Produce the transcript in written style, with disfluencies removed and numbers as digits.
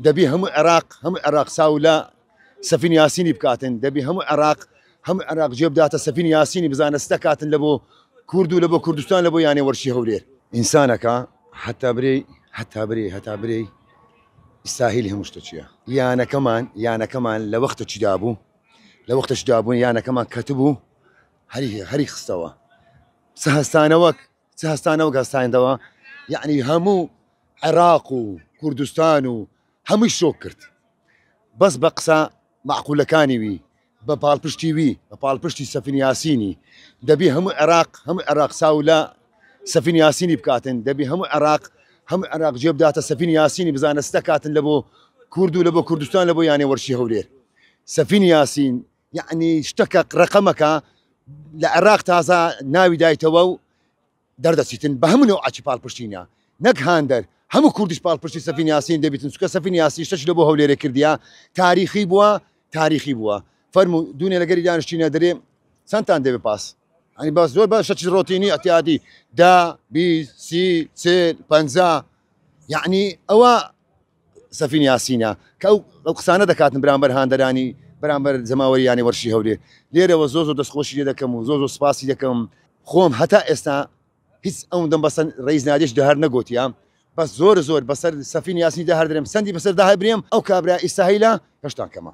دەبی هەموو عێراق هەموو عێراق چاو لە سەفین یاسینی بکاتن دەبی هەموو عێراق هەموو عێراق جێ بداتە سەفین یاسینی بزانە ستەکاتن لە بۆ کورد و لە بۆ کوردستان لە بۆ یانێ وەرشی هەولێر ئینسانەکە هەتا برێ هەتا برێ هەتا برێ ئیساهیلی هەموو شتە چییە یانەکەمان یانەکەمان لە وەختە چیدا بوو لە وەختەشدا بوون یانەکەمان کەتبوو هەری هەری خستەوە چ هەستانەوەک چ هەستانەوەک هەستایندەوە یعنی هەموو عێراق و کوردستان و هەمووی شۆک کرد بەس بە قسە معقولەکانی وی بە پاڵپشتی وی بە پاڵپشتی سەفین یاسینی دەبی هەموو عێراق هەموو عێراق چاو لە سەفین یاسینی بکاتن دەبی هەموو عێراق هەموو عێراق جێ بداتە سەفین یاسینی بزانە ستەکاتن لە بۆ کورد و لە بۆ کوردستان لە بۆ یانێ وەرشی هەولێر سەفین یاسین یعنی شتەکە ڕقەمەکە لە عێراق تازە ناوی دایتەوە و دەردەچیتن بە هەموو نەوعەکی پاڵپشتینە نەک هاندەر هەموو کوردیش پاڵپشتی سەفین یاسین دەبیتن چونکە سەفین یاسین شتەکی لە بۆ هەولێرێ کردیە تاریخی بووە تاریخی بووە فەرموو دوونێ لەگەری دانیشتینە دەرێ چەندتان دەبێ پاس ئەنی باس زۆر بە شەچی ڕۆتینی ئەتیادی دا 20 سی 40 50 یعنی ئەوە سەفین یاسینە کە ئەو ئەو قسانە دەکاتن بەرامبەر هاندەرانی بەرامبەر جەماوەری یانەی وەرشی هەولێر لێرەوە زۆر زۆر دەستخۆشی لێ دەکەم و زۆر زۆر سپاسی دەکەم خۆم هەتا ئێستا هیچ ئەوەندەم بەسەر ڕئیس نادیش دەهر نەگۆتیە بەس زۆر زۆر بەسەر سەفین یاسینی دەهر درێم سەندی بەسەر داهای برێم ئەو کابرا ئیساهیلە هێشتان کەمە.